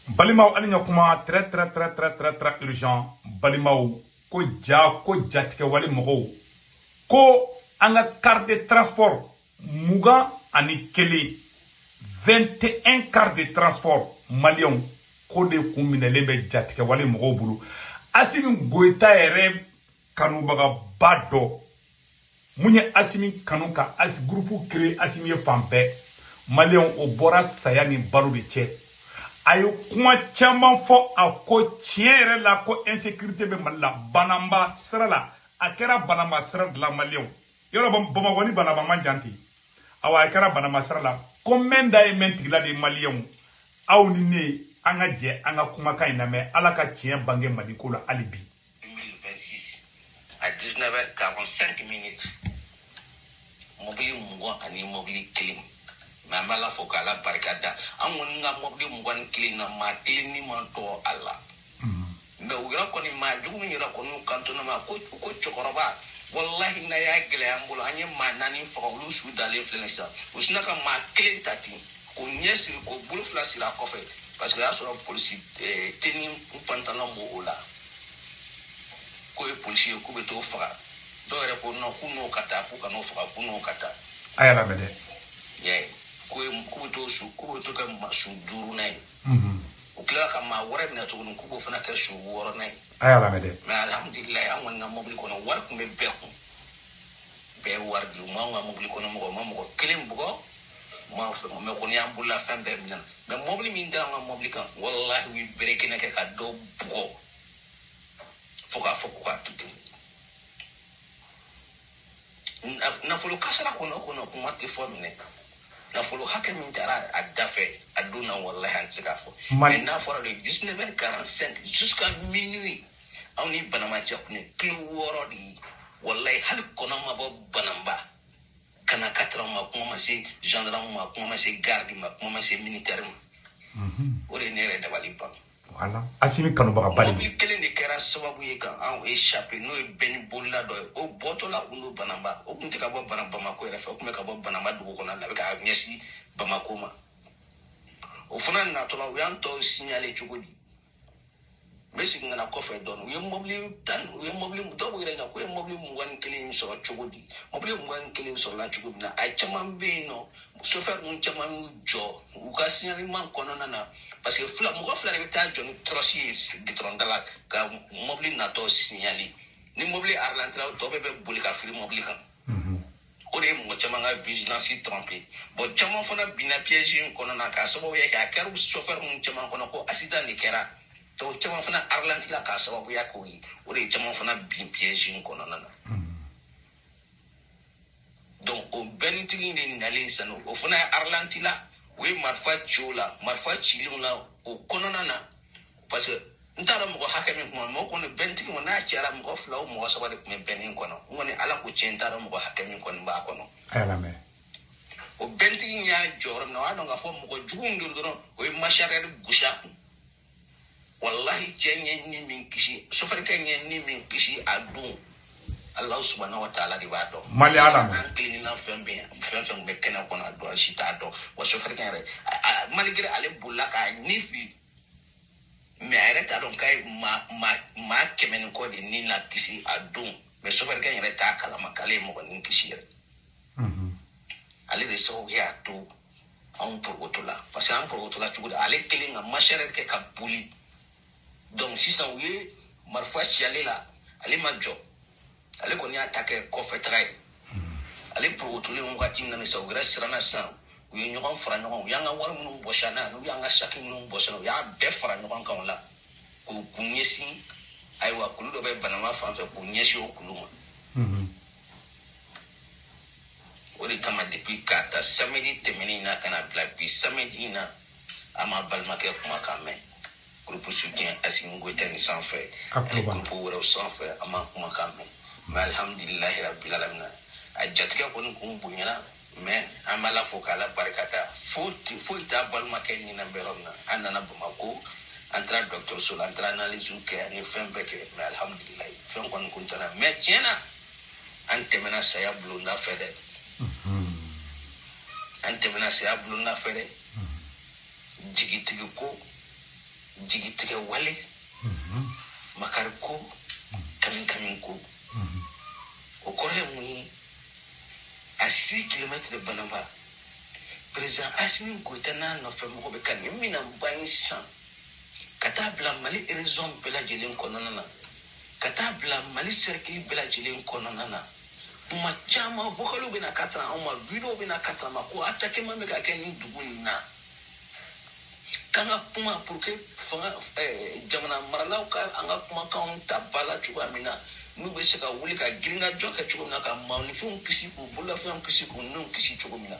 Balimaw, ani ɲakuma, très très très très très très urgent. Balimaw, ko ja ko jatigɛwale mɔgɔw ko an ka car de transport 21, 21 car de transport maliyɛnw, ko de kun minɛlen bɛ jatigɛwale mɔgɔw bolo. Asimi Goyita yɛrɛ kanubagaba dɔ mun ye Asimi kanu ka as groupe créé Asimi ye fan bɛɛ, maliyɛnw, o bɔra saya ni balo de cɛ. A ye kuma caman fɔ, a ko tiɲɛ yɛrɛ la ko insécurité bɛ Mali la. Banamba sira la, a kɛra Banamba sira de la. Maliyɛnw, yɔrɔ Bamakɔ ni Banamba man jan ten. Awa, a kɛra Banamba sira la ko mɛn da ye mɛn tigila de. Maliyɛnw, aw ni ne, an ka jɛ an ka kumakan in lamɛn. Ala ka tiɲɛ bange Maliko la hali bi. 2026 à 19h45 minutes, mobili 20 ani mobili kelen. Mais an bɛ Ala fo k'Ala barika da, an kɔni ka mobili 21 na, maa kelen ni man tɔ a la. Mais u yɛrɛ kɔni, maa jugu min yɛrɛ kɔni y'u kanto ne ma ko cɛkɔrɔba, walahi n'a y'a gɛlɛya an bolo, an ye maa naani faga, olu su dalen filɛ nin sisan. U sinna ka maa kelen ta ten k'o ɲɛ siri, k'o bolo fila siri a kɔfɛ, parce que o y'a sɔrɔ polisi tenue pantalon b'o la, k'o ye polisi ye, k'u bɛ t'o faga. Dɔw yɛrɛ ko non, k'u n'o ka taa, k'u ka n'o faga, k'u n'o ka taa. A y'a lamɛn dɛ. Yɛ k'o ye k'u bɛ t'o su, k'u bɛ t'o kɛ su duurunan ye. U tilala ka maa wɛrɛ minɛ tuguni, k'u b'o fana kɛ su wɔɔrɔnan ye. A y'a lamɛn dɛ. Mais alhamdulilayi, an kɔni ka mobili kɔnɔ, wari tun bɛ bɛɛ kun, bɛɛ ye wari di. U m'anw ka mobili kɔnɔ mɔgɔ, u ma mɔgɔ kelen bugɔ, u ma fɛn, mais kɔni y'an bolola fɛn bɛɛ minɛ. Mais mobili min dara an ka mobili kan, walahi, u ye bere kɛnɛ kɛ ka dɔw bugɔ fo k'a fɔ k'u k'a to ten. Nafolo kasara kɔnɔ, o kɔnɔ kuma tɛ fɔ minɛ. Nafolo hakɛ min taara a da fɛ a don na, walahi, an tɛ se k'a fɔ. Mais n'a fɔra de 19h45 jusqu'à minuit, anw ni Banamba cɛ kun ye kilo 6 de ye. Walahi, hali kɔnɔ ma bɔ Banamba ka na katara ma, kuma ma se gendarme ma, kuma ma se garde ma, kuma ma se militaire ma. O de ye ne yɛrɛ dabali ban. Voilà, Asimi kanubaga. Mobili kelen de kɛra sababu ye ka anw échappé, n'o ye bɛɛ ni bolila dɔ ye. O bɔtɔla kun don Banamba, o kun tɛ ka bɔ bana Bamako yɛrɛ fɛ, o kun bɛ ka bɔ Banamba dugu kɔnɔ la, a bɛ ka ɲɛsin Bamako ma. O fana natɔla, u y'an tɔw signaler cogo di? N bɛ segin ka na kɔfɛ dɔɔnin. U ye mobili tan, u ye mobili dɔw yɛrɛ ɲɛ k'u ye mobili 21 sɔrɔ cogo di? Mobili 21 sɔrɔla cogo min na, a caman bɛ yen nɔ, chauffeur ninnu caman y'u jɔ u ka signalement kɔnɔna na, parce que fila, mɔgɔ fila de bɛ taa jɔ ni tɔrɔsi ye gitɔrɔn da la ka mobili natɔ signaler. Ni mobili ralentira, tɔ bɛɛ bɛ boli ka firi mobili kan. O de ye mɔgɔ caman ka vigilance trompé. Bon, caman fana binna piège in kɔnɔna na k'a sababuya kɛ a kɛra chauffeur ninnu caman kɔnɔ ko accident de kɛra. Donc caman fana ralenti la k'a sababuya k'o ye. O de ye caman fana bin piège in kɔnɔna na. Donc o bɛnnitigi in de nalen sisan, o fana ye ralenti la, u ye marifa ci o la. Marifa cilenw la o kɔnɔna na, parce que n t'a dɔn mɔgɔ hakɛ min kuma, mɔgɔ kɔni bɛntigi kɔni n'a cayara mɔgɔ fila o mɔgɔ saba de tun bɛ bɛnni kɔnɔ. N kɔni, Ala ko tiɲɛ, n t'a dɔn mɔgɔ hakɛ min kɔni b'a kɔnɔ. A y'a lamɛn. O bɛntigi y'a jɔ yɔrɔ min na, o y'a dɔn k'a fɔ mɔgɔ jugu min don dɔrɔn, o ye marche arrière gosi a kun. Walahi, cɛ ɲɛ ni min kisi, sofɛrikɛ ɲɛ ni min kisi a don, Alahu subahana wa taala de b'a dɔn. Mali ala mɛn. An kelenkelenna fɛn bɛɛ, fɛn fɛn bɛ kɛnɛ kɔnɔ a don, an si t'a dɔn. Wa sofɛrikɛ yɛrɛ, malgré ale bolila k'a ni fili, mais a yɛrɛ t'a dɔn k'a ye maa 100 ni kɔ de ni la kisi a don. Mais sofɛrikɛ yɛrɛ t'a kalama k'ale ye mɔgɔ ni kisi yɛrɛ. Ale de sababu y'a to anw porokoto la, parce que an porokoto la cogo di? Ale kelen ka marche arrière kɛ ka boli. Donc sisan u ye marifa ci ale la, ale ma jɔ, ale kɔni y'a ta kɛ kɔfɛ taga ye. Ale porokotolen wagati min na sisan, u yɛrɛ siranna sisan, u ye ɲɔgɔn fara ɲɔgɔn, u y'an ka wari minnu bɔsi an na, n'u y'an ka saki minnu bɔsi an na, u y'a bɛɛ fara ɲɔgɔn kan o la k'u ɲɛsin. Ayiwa, kulu dɔ bɛ Banama fan fɛ, k'u ɲɛsin o kulu ma. O de kama, depuis k'a ta samedi tɛmɛnen na ka na bila bi samedi in na, an ma balimakɛ kumakan mɛn groupe soutien Asimi Goyita in sanfɛ ani groupe wɛrɛw sanfɛ, an ma kumakan mɛn. Mais alhamdulilahi rabbil alamina, a jatigɛ kɔni kun bonyana, mais an b'Ala fo k'Ala barika da. Foyi t'a balimakɛ ɲinɛ bɛ yɔrɔ min na. An nana Bamako, an taara dɔgɔtɔrɔso la, an taara analyse kɛ, an ye fɛn bɛɛ kɛ, mais alhamdulilahi, fɛn kɔni kun tɛna. Mais tiɲɛ na, an tɛmɛna saya bulonda fɛ dɛ, an tɛmɛna saya bulonda fɛ dɛ. Jigitigi ko Jigitigɛ wale, makari ko, kami kami ko. O kɔrɔ ye mun ye? À 6 kilomètres de Banamba, président Assimi Goïta n'a nɔfɛ mɔgɔ bɛ ka nin minɛnba in san ka taa bila Mali région bɛɛ lajɛlen kɔnɔna na, ka taa bila Mali cercle bɛɛ lajɛlen kɔnɔna na. Kuma caman vocaliw bɛna ka tara anw ma, video bɛna ka tara ma ko attaquement bɛ ka kɛ nin dugu in na, k'an ka kuma pour que fanga jamana maralaw ka an ka kumakanw ta ba la cogoya min na, n'u bɛ se ka wuli ka girinkajɔ kɛ cogo min na, ka maaninfinw kisi, k'u bololafɛnw kisi, k'u ninw kisi cogo min na.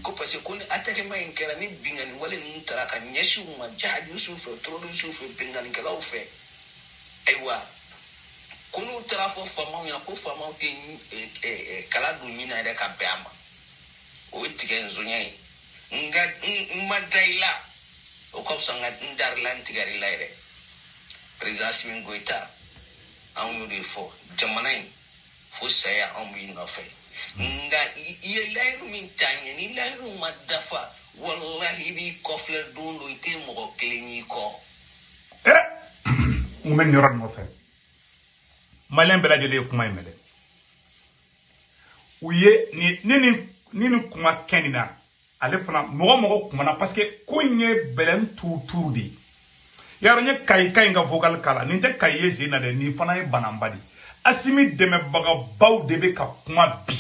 Ko parce que ko ni attaquement in kɛra, ni binkanni wale ninnu taara ka ɲɛsin u ma, jihadisiw fɛ, terrorisiw fɛ, binkannikɛlaw fɛ, ayiwa, ko n'u taara fɔ faamaw ɲɛna ko faamaw tɛ kala don ɲin na yɛrɛ ka bɛn a ma, o ye tigɛ nzonya ye. Nka n ma da i la, o ka fisa n ka n darila n tigɛr'i la yɛrɛ. Président Assimi Goïta, anw y'o de fɔ, jamana in fo saya anw b'i nɔfɛ. Nka i ye layiru min ta n ye, ni layiru ma dafa, walahi i b'i kɔfilɛ don dɔ, i tɛ mɔgɔ kelen y'i kɔ. N bɛ nin yɔrɔ nɔfɛ, maliyɛn bɛɛ lajɛlen ye kuma in mɛn dɛ. U ye ni kuma kɛ nin na, ale fana mɔgɔ kumana parce que ko in ye bɛlɛn tuuru de ye. Yarɔ, n ye Kayi ka in ka vocal k'a la, nin tɛ Kayi ye sen na dɛ, nin fana ye Banamba de. Assimi dɛmɛbagabaw de bɛ ka kuma bi.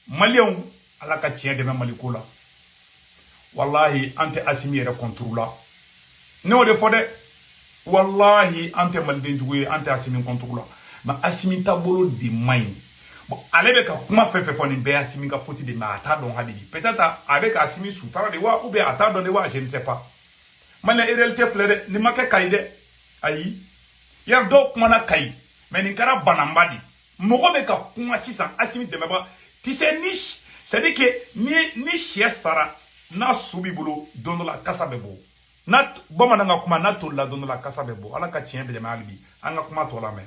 Maliyɛnw, Ala ka tiɲɛ dɛmɛ Maliko la. Walahi, an tɛ Assimi yɛrɛ contre la, ne y'o de fɔ dɛ. Walahi, an tɛ maliden jugu ye, an tɛ Assimi contre la, mais Assimi taabolo de man ɲi. Bon, ale bɛ ka kuma fɛn fɛn fɔ, nin bɛɛ ye Assimi ka faute de, mais a t'a dɔn hali bi. Peut-être a bɛ ka Assimi sutara de wa, ou bien a t'a dɔn de wa, je ne sais pas. Maliyɛn, réalité filɛ dɛ, nin ma kɛ Kayi dɛ, ayi. Yari dɔw kumana Kayi, mais nin kɛra Banamba de. Mɔgɔ bɛ ka kuma sisan Assimi dɛmɛbaga, tu sais, ni c'est à dire que ni sɛ sara, n'a su b'i bolo, don dɔ la kasa bɛ bɔ. N'a bamanan ka kuma, n'a tolila, don dɔ la kasa bɛ bɔ. Ala ka tiɲɛ dɛmɛ hali bi. An ka kuma tɔ lamɛn.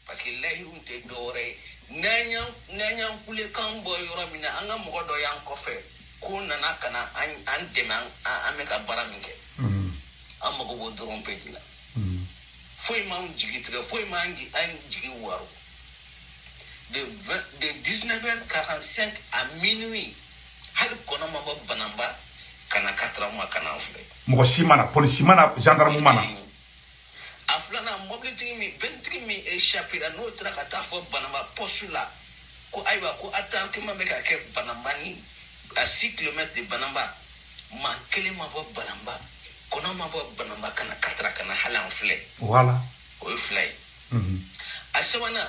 Parce que layiru tɛ dɔwɛrɛ ye, n'an y'an kulekan bɔ yɔrɔ min na, an ka mɔgɔ dɔ y'an kɔfɛ ko nana ka na an dɛmɛ, an bɛ ka baara min kɛ, an mago b'o dɔrɔn pe de la. Foyi m'an jigi tigɛ, foyi m'an jigi waro. De 19h45 à minuit, hali kɔnɔ ma bɔ Banamba ka na Katara ma ka na an filɛ. Mɔgɔ si ma na, polisi ma na, gendarme ma na. A filanan, mobilitigi min, bɛntigi min échappé n'o taara ka taa fɔ Banamba poste la ko ayiwa, ko attaquement bɛ ka kɛ Banamba ni à 6 kilomètres de Banamba, maa kelen ma bɔ Banamba, kɔnɔ ma bɔ Banamba ka na Katara ka na hali an filɛ. Voilà. O ye fila ye. A sabanan,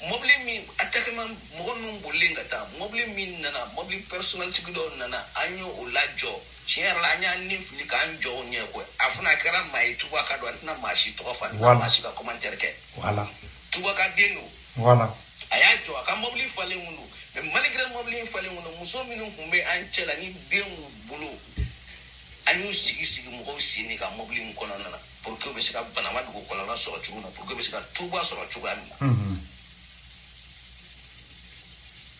mobili min attaquement mɔgɔ minnu bolilen ka taa, mobili min nana, mobili personnel tigi dɔw nana, an y'o o lajɔ. Tiɲɛ yɛrɛ la, an y'an ni fili k'an jɔ o ɲɛ koyi. A fana kɛra maa ye, Tubaka don, an tɛna maa si tɔgɔ fɔ, an tɛna maa si ka commentaire kɛ. Voilà. Tubaka den don. Voilà. A y'a jɔ, a ka mobili falen kun don, mais malgré mobili in falen kun don, muso minnu tun bɛ an cɛ la ni den b'u bolo, an y'u sigi sigi mɔgɔw sen de ka mobili in kɔnɔna na pour que u bɛ se ka Banamba dugu kɔnɔna sɔrɔ cogo min na, pour que u bɛ se ka Tuba sɔrɔ cogoya min na.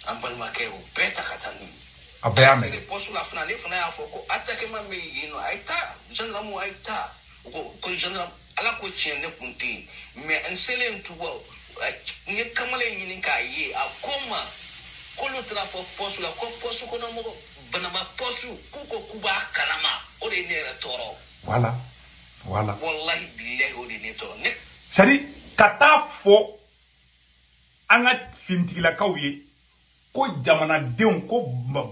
An balimakɛ, o bɛɛ ta ka taa n'u ye. A bɛɛ y'a mɛn. Poste la fana, ale fana y'a fɔ ko attaquement bɛ yen nɔ, a ye taa gendarme, a ye taa. U ko gendarme, Ala ko tiɲɛ, ne kun tɛ yen, mais n selen Tuba, n ye kamalen ɲini k'a ye, a ko n ma k'olu taara fɔ poste la ko poste kɔnɔ mɔgɔ, Banamba poste, k'u ko k'u b'a kalama. O de ye ne yɛrɛ tɔɔrɔ. Voilà, voilà. Walahi bilahi, o de ye ne tɔɔrɔ ne. C'est à dire ka taa fɔ an ka finitigilakaw ye ko jamanadenw, ko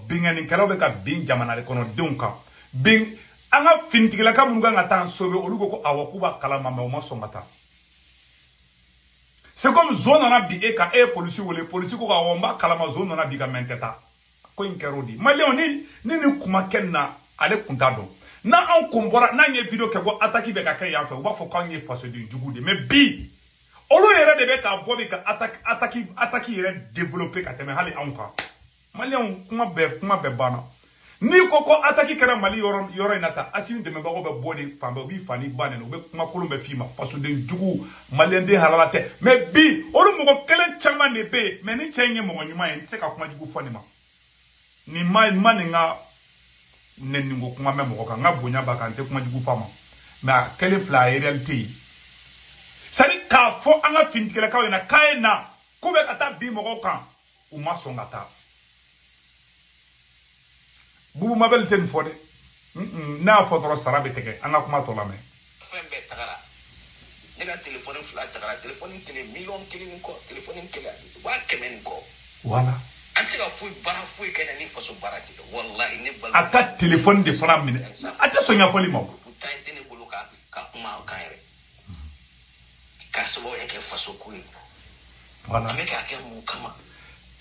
binkannikɛlaw bɛ ka bin jamana kɔnɔdenw kan, bin an ka finitigilaka minnu kan ka taa an sauver, olu ko ko awɔ, k'u b'a kalama, mais u ma sɔn ka taa. C'est comme zon nana bi e kan, e ye polisi wele, polisi ko awɔ, n b'a kalama, zon nana bi ka, mɛ n tɛ taa. Ko in kɛra o de ye. Maliyɛnw, ni kuma kɛ nin na, ale kun t'a dɔn. N'anw kun bɔra, n'an ye vidéo kɛ ko attaque bɛ ka kɛ yan fɛ, u b'a fɔ k'anw ye fasoden jugu de. Mais bi, olu yɛrɛ de bɛ ka bɔ bi ka attaque yɛrɛ développer ka tɛmɛ hali anw kan. Maliyɛnw, kuma bɛɛ banna. N'i ko ko attaque kɛra Mali yɔrɔ in na tan, Assimi dɛmɛbagaw bɛ bɔ de fan bɛɛ, u b'i fa ni ba nɛni, u bɛ kuma kolon bɛɛ f'i ma, fasoden jugu, maliyɛnden halala tɛ. Mais bi, olu mɔgɔ kelen caman de bɛ yen. Mais ni cɛ in ye mɔgɔ ɲuman ye, n tɛ se ka kuma jugu fɔ nin ma. Nin ma nin ka nɛniko kuma mɛn mɔgɔ kan, n ka bonya b'a kan, n tɛ kuma jugu f'a ma, mais a kɛlen filɛ, a ye réalité ye. C'est à dire k'a fɔ an ka finitigilakaw ɲɛna k'a ye na k'u bɛ ka taa bin mɔgɔw kan, u ma sɔn ka taa. Bubu Mabel tɛ nin fɔ dɛ, n'a y'a fɔ dɔrɔn sara bɛ tigɛ. An ka kuma tɔ lamɛn. Fɛn bɛɛ tagara, ne ka telefɔni fila tagara, telefɔni kelen 1,1 million ni kɔ, telefɔni kelen 100,000 ni kɔ. Voilà. An tɛ se ka foyi baara foyi kɛ ni faso baara tɛ, walahi ne balima. A ka telefɔni de fana minɛ, a tɛ sɔn ɲɛfɔli ma. O temps tɛ ne bolo ka kuma o kan yɛrɛ, k'a sababuya kɛ faso ko ye. Voilà. An bɛ k'a kɛ mun kama?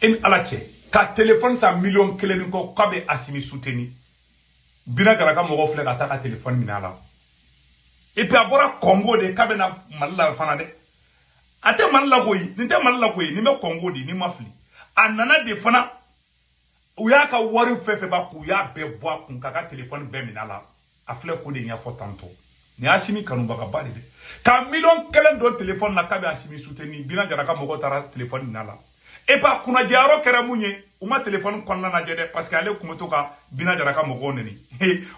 E ni Ala cɛ, ka telefɔni san 1,1 million ni kɔ, k'a bɛ Asimi soutenir, Bina Jara ka mɔgɔw filɛ ka taa ka telefɔni minɛ a la. Et puis a bɔra Congo de k'a bɛ na Mali la fana dɛ. A tɛ Mali la koyi, nin tɛ Mali la koyi, nin bɛ Congo de, ni ma fili. A nana de fana, u y'a ka wari fɛn fɛn b'a kun, u y'a bɛɛ bɔ a kun k'a ka telefɔni bɛɛ minɛ a la. A filɛ k'o de ɲɛfɔ tantôt. Nin y'Asimi kanubagaba de dɛ, ka 1,1 million don telefɔni na k'a bɛ Asimi soutenir, Bina Jara ka mɔgɔw taara telefɔni minɛ a la. Et puis a kunnajɛyɔrɔ kɛra mun ye? U ma telefɔni kɔnɔna lajɛ dɛ, parce que ale tun bɛ to ka Bina Jara ka mɔgɔw neni.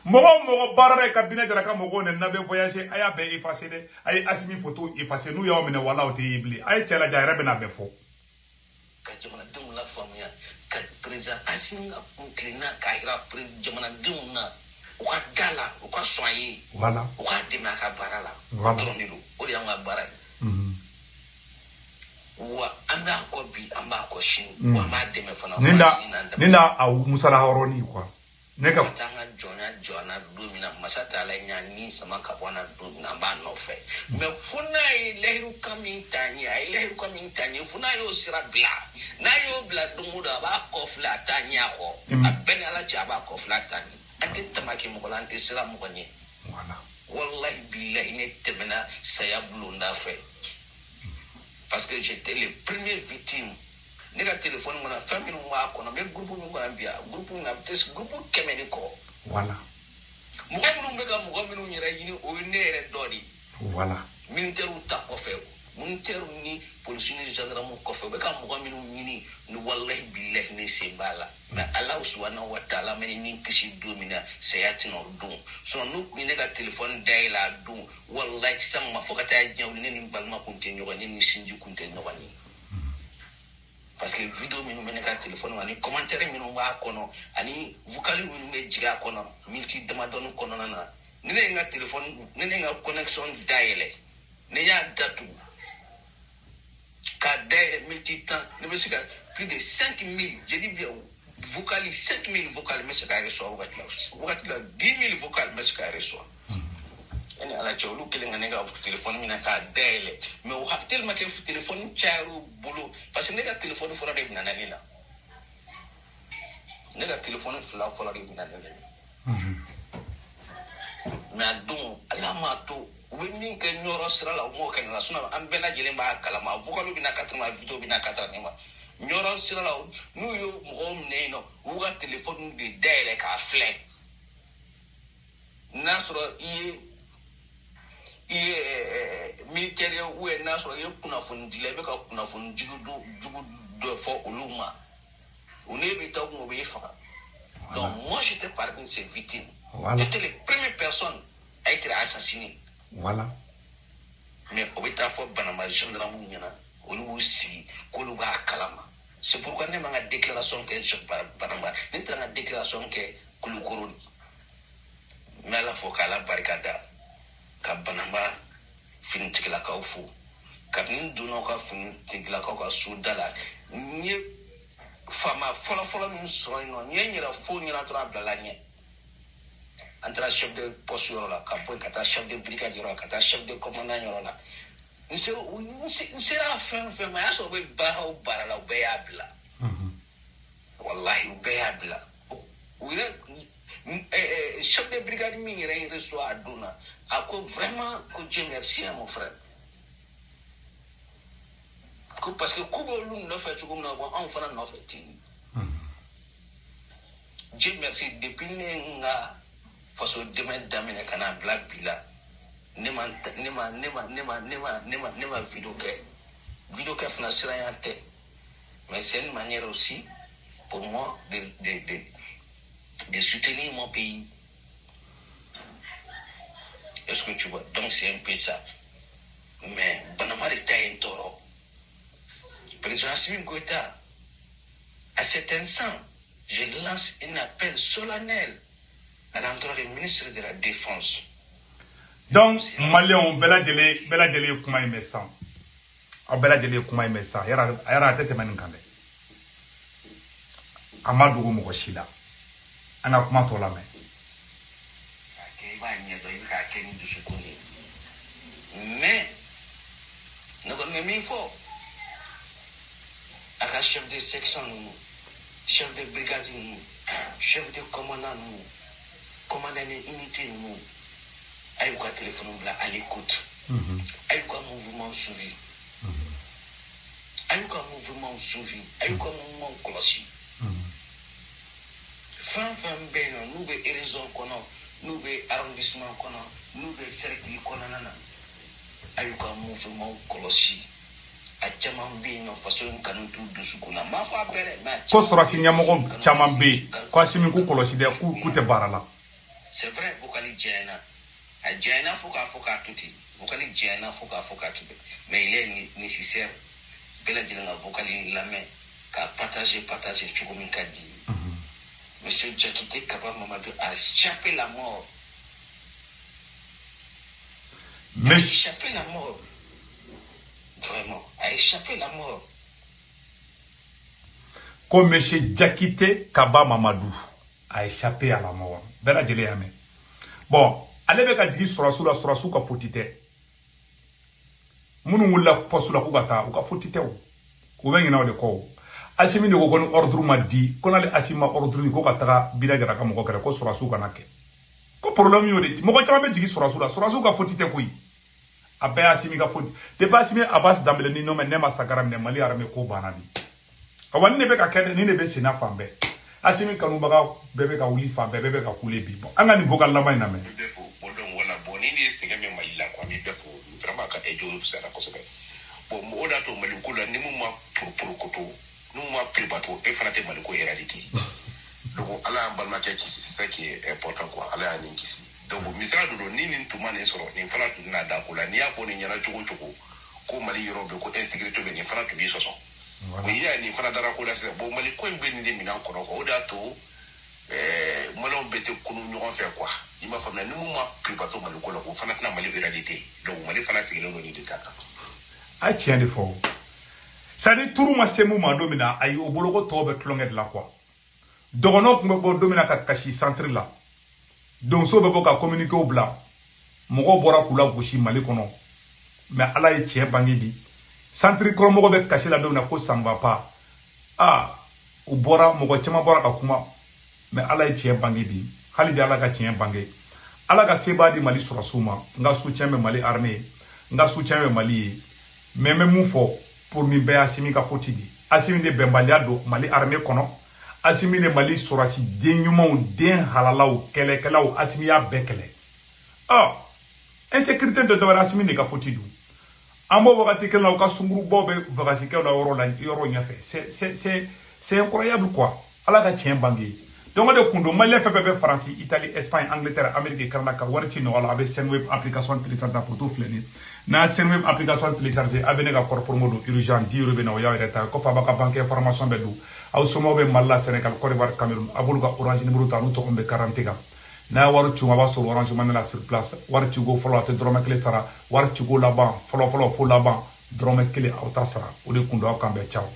Mɔgɔ o mɔgɔ baarada ye ka Bina Jara ka mɔgɔw neni, n'a bɛ voyager, a y'a bɛɛ effacer dɛ. A ye Asimi photo effacer, n'u y'aw minɛ, wala o tɛ ye bilen. A ye cɛ lajɛ, a yɛrɛ bɛna bɛɛ fɔ. Ka jamanadenw lafaamuya, ka président Asimi ka kun kilenna k'a yira jamanadenw na, u ka da la, u ka sɔn a ye, u k'a dɛmɛ a ka baara la. Dɔrɔn de don, o de y'an ka baara ye. Wa an b'a kɔ bi, an b'a kɔ sini, wa an b'a dɛmɛ fana. Nin da nin da a musala hɔrɔnni quoi, ne ka. Ka taa an ka jɔnya jɔ an na don min na, masa taala ɲa ni sama ka bɔ an na don min na, an b'a nɔfɛ. Mais fo n'a ye lahiru kan min ta n ye, a ye lahiru kan min ta n ye, fo n'a y'o sira bila, n'a y'o bila don o don, a b'a kɔ filɛ, a t'a ɲɛ a kɔ. A bɛɛ ni Ala cɛ, a b'a kɔ filɛ, a t'a ɲɛ. An tɛ tamaki mɔgɔ la, an tɛ siran mɔgɔ ɲɛ. Wallahi billahi, ne tɛmɛna saya bulonda fɛ parce que j'étais le premier victime. Ne ka téléphone kɔnɔ, fɛn minnu b'a kɔnɔ, n bɛ groupe min kɔnɔ bi, a groupe min, a bɛ tɛ groupe 100 ni kɔ. Mɔgɔ minnu bɛ ka mɔgɔ minnu yɛrɛ ɲini, o ye ne yɛrɛ dɔ de ye. Militaires ta kɔfɛ, militaires ni polisi ni gendarme kɔfɛ, u bɛ ka mɔgɔ minnu ɲini ni, wallahi billahi, ne sen b'a la. Mais Ala subahana wa taala mɛ ni kisi don min na, saya tɛna o don. Sinon n'u tun ye ne ka téléphone dayɛlɛ a don, wallahi san ma fo ka taa diɲɛ wuli, ne ni n balima kun tɛ ɲɔgɔn ye, ne ni sinji kun tɛ ɲɔgɔn ye. Parce que vidéo minnu bɛ ne ka téléphone ani commentaire minnu b'a kɔnɔ ani vocal minnu bɛ jigin a kɔnɔ miniti damadɔni kɔnɔna na, ni ne ye n ka téléphone, ni ne ye n ka connexion dayɛlɛ, ne y'a datugu k'a dayɛlɛ miniti 10, ne bɛ se ka plus de 5000, je dis bien vocal, 5000 vocal n bɛ se k'a reçoit wagati la, wagati la 10 000 vocal n bɛ se k'a reçoit. E ni Ala cɛ, olu kelen ka ne ka téléphone minɛ k'a dayɛlɛ, mais o tellement que téléphone cayara u bolo, parce que ne ka téléphone fɔlɔ de minɛ ne la, ne ka téléphone fila fɔlɔ de minɛ ne la. Mais a don, Ala m'a to u bɛ min kɛ ɲɔrɔ sira la, u m'o kɛ ne la. Sinon an bɛɛ lajɛlen b'a kalama, vocal bɛ na ka tɛmɛ, vidéo bɛ na ka tɛmɛ ne ma ɲɔrɔ sira la. N'u ye mɔgɔw minɛ yen nɔ, u b'u ka téléphone de dayɛlɛ k'a filɛ, n'a sɔrɔ i ye militaire ye ou bien n'a sɔrɔ i ye kunnafonidila, i bɛ ka kunnafoni jugu jugu dɔ fɔ olu ma, u ne bɛ taa kun, u b'i faga. Donc moi, j'étais parmi ces victimes. J'étais la première personne à être assassinée. Mais o bɛ taa fɔ Banamba gendarme ɲɛna, olu b'u sigi k'olu b'a kalama. C'est pourquoi ne ma n ka déclaration kɛ Banamba, ne taara n ka déclaration kɛ Kulukoro de. N bɛ Ala fo k'Ala barika da, ka Banamba finitigilakaw fo. Kabini n donna u ka finitigilakaw ka so da la, n ye faama fɔlɔfɔlɔ min sɔrɔ yen nɔ, n ye n yɛrɛ fo ɲɛna dɔrɔn, a bilala ɲɛ. An taara chef de poste yɔrɔ la, ka bɔ yen ka taa chef de brigade yɔrɔ la, ka taa chef de commandant yɔrɔ la. N sera fɛn fɛn ma, a y'a sɔrɔ u bɛ baara o baara la, u bɛɛ y'a bila. Wallahi, u bɛɛ y'a bila. U yɛrɛ chef de brigade min yɛrɛ ye reçoit a don na, a ko vraiment ko Dieu merci hein, mon frère, ko parce que k'u bɛ olu nɔfɛ cogo min na, bon, anw fana nɔfɛ ten. Dieu merci, depuis ne ye n ka faso dɛmɛ daminɛ ka n'a bila bi la, ne ma ne ma ne ma ne ma ne ma ne ma ne ma vidéo kɛ. Vidéo kɛ fana siranya tɛ, mais c'est une manière aussi pour moi de de de de soutenir mon pays. Est-ce que tu vois? Donc c'est un peu ça. Mais Banamba de ta ye n tɔɔrɔ. Président Assimi Goïta, à cet instant, je lance un appel solennel à l'endroit du ministre de la Défense. Donc maliyɛnw bɛɛ lajɛlen, bɛɛ lajɛlen ye kuma in mɛn sisan. Aw bɛɛ lajɛlen ye kuma in mɛn sisan. Yara yara, a tɛ tɛmɛ nin kan dɛ. A ma dogo mɔgɔ si la. An ka kuma tɔ lamɛn. K'a kɛ, i b'a ɲɛdɔn, i bɛ k'a kɛ ni dusukun de ye. Mais ne kɔni bɛ min fɔ a ka chef de section ninnu, chef de brigade ninnu, chef de commandant ninnu, commandant de unité ninnu, a y'u ka téléphone bila à l'écoute, a y'u ka mouvement suivi, a y'u ka mouvement suivi, a y'u ka mouvement kɔlɔsi. Fɛn fɛn bɛ yen nɔ, n'u bɛ région kɔnɔ, n'u bɛ arrondissement kɔnɔ, n'u bɛ cercle kɔnɔna na, a y'u ka mouvement kɔlɔsi. A caman bɛ yen nɔ, faso in kanu t'u dusukun na. N m'a fɔ a bɛɛ dɛ, mais a Ko sɔrɔsi ɲɛmɔgɔ caman bɛ yen ko Asimi k'u kɔlɔsi dɛ, k'u tɛ baara la. C'est vrai, vocal jɛyana, a jɛyana fo k'a fɔ k'a to ten. Vocal jɛyana fo k'a fɔ k'a to ten, mais il est nécessaire bɛɛ lajɛlen ka vocal in lamɛn, k'a partager, partager cogo min ka di. Monsieur Diakité Kaba Mamadou a échappé la mort. A échappé la mort. Vraiment, a échappé la mort. Ko monsieur Diakité Kaba Mamadou a échappé à la mort. Bɛɛ lajɛlen y'a mɛn. Bon, ale bɛ ka jigin sɔrɔsiw la, sɔrɔsiw ka faute tɛ. Minnu wulila poste la k'u ka taa, u ka faute tɛ o. U bɛ ɲinɛ o de kɔ o. Asimi de ko ko ni ordre ma di, ko n'ale Asimi ma ordre di ko ka taga Bida Jara ka mɔgɔ kɛlɛ, ko sɔrɔsiw kana kɛ. Ko problème y'o de. Mɔgɔ caman bɛ jigin sɔrɔsiw la, sɔrɔsiw ka faute tɛ koyi. A bɛɛ ye Asimi ka faute. Depuis Asimi Abbas Danbele ni nɔmɛ ne ma Sankara minɛ, Mali armée ko banna bi. Awa, nin de bɛ ka kɛ dɛ, nin de bɛ senna fan bɛɛ. Asimi kanubaga bɛɛ bɛ ka wuli fan bɛɛ, bɛɛ bɛ ka kule bi. Bon, an ka nin vocal laban in lamɛn. N bɛ bɛɛ fo. Bon, donc voilà, bon, ni de ye sɛgɛn bɛ Mali la quoi, n bɛ bɛɛ fo vraiment, ka ɛjɔ fisayara kosɛbɛ. Bon, o de y'a to Mali ko la, ni mun ma porokoto, ni mun ma piribato, e fana tɛ Mali ko éradiquer. Donc Ala y'an balimakɛ kisi, c'est ça qui est important quoi. Ala y'a nin kisi. Donc misali dɔ don, ni nin tun ma nin sɔrɔ, nin fana tun tɛna da ko la. N'i y'a fɔ nin ɲɛna cogo o cogo ko Mali yɔrɔ bɛ ko insécurité bɛ, nin fana tun b'i sɔsɔ. Bon, i y'a ye, nin fana dara ko la sisan. Bon, Mali ko in bɛ nin de minɛn kɔnɔ quoi. O de y'a to maliyɛnw bɛɛ tɛ kunu ɲɔgɔn fɛ quoi, i m'a faamuya? Ni mun ma piribato Mali ko la, o fana tɛna Mali éradiquer. Donc Mali fana sigilen don nin de ta kan. A ye tiɲɛ de fɔ o. C'est à dire, turu ma se mun ma don min na, ayi, o bolo ko tɔw bɛ tulonkɛ de la quoi. Dɔgɔnɔw tun bɛ bɔ don min na ka kasi centre la, donso bɛ bɔ ka communiqué bila, mɔgɔw bɔra k'u la gosi Mali kɔnɔ. Mais Ala ye tiɲɛ bange bi. Centre kɔrɔmɔgɔw bɛ kasi la don min na ko ça ne va pas, ah, u bɔra, mɔgɔ caman bɔra ka kuma. Mais Ala ye tiɲɛ bange bi. Hali bi Ala ka tiɲɛ bange. Ala ka sebaa di Mali sɔrɔsiw ma. N ka soutien bɛ Mali armée ye, n ka soutien bɛ Mali ye. Mais n bɛ mun fɔ pour nin bɛɛ ye Asimi ka faute de ye. Asimi de bɛnbaliya don Mali armée kɔnɔ. Asimi de Mali sɔrɔsi den ɲumanw, den halalaw, kɛlɛkɛlaw, Asimi y'a bɛɛ kɛlɛ. Ɔ, insécurité tɛ dɔwɛrɛ, Asimi de ka faute don. An b'o wagati kelen na, u ka sunkurubaw bɛ vacances la yɔrɔ la, yɔrɔ ɲɛfɛ. C'est incroyable quoi. Ala ka tiɲɛ bange. Donc o de kun don, maliyɛn fɛn fɛn bɛ Faransi, Italie, Espagne, Angleterre, Amérique, Canada, ka wari ci nɔgɔya la, a bɛ Sendwave application télécharger. Photo filɛ nin ye. N'a Sendwave application télécharger, a bɛ ne ka code promo don urgent 10 euros bɛ na, o y'aw yɛrɛ ta ye. Kɔfɛ, a b'a ka banque information bɛɛ don. Aw somɔgɔw bɛ Mali la, Sénégal, Côte d'Ivoire, Cameroun, a b'olu ka Orange numéro ta, n'u tɔgɔ bɛ carte kan. N'a ye wari ci u ma, a b'a sɔrɔ Orange Money la sur place. Wari ciko fɔlɔ, a tɛ dɔrɔmɛ kelen sara. Wari ciko laban, fɔlɔ fɔlɔ fo laban, dɔrɔmɛ kelen aw ta sara. O de kun don. Aw kan bɛn, ciao.